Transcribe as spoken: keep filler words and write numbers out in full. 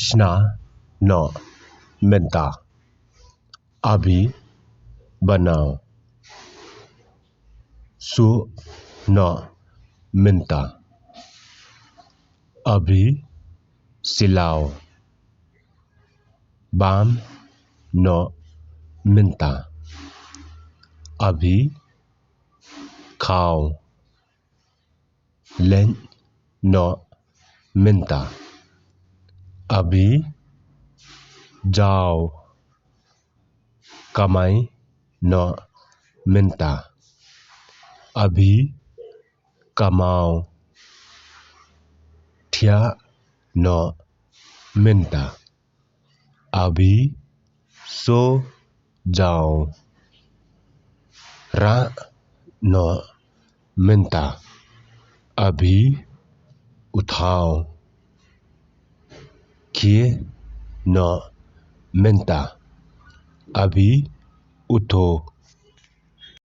Shna noh mynta. Abhi banao. Suh noh mynta. Abhi silao. Bam noh mynta. Abhi khao. Leit noh mynta. Abhi jao. Kamai noh mynta. Abhi kamao. Thiah noh mynta. Abhi so jao. Rah noh mynta. Abhi uthao. Khie noh mynta. Abhi utho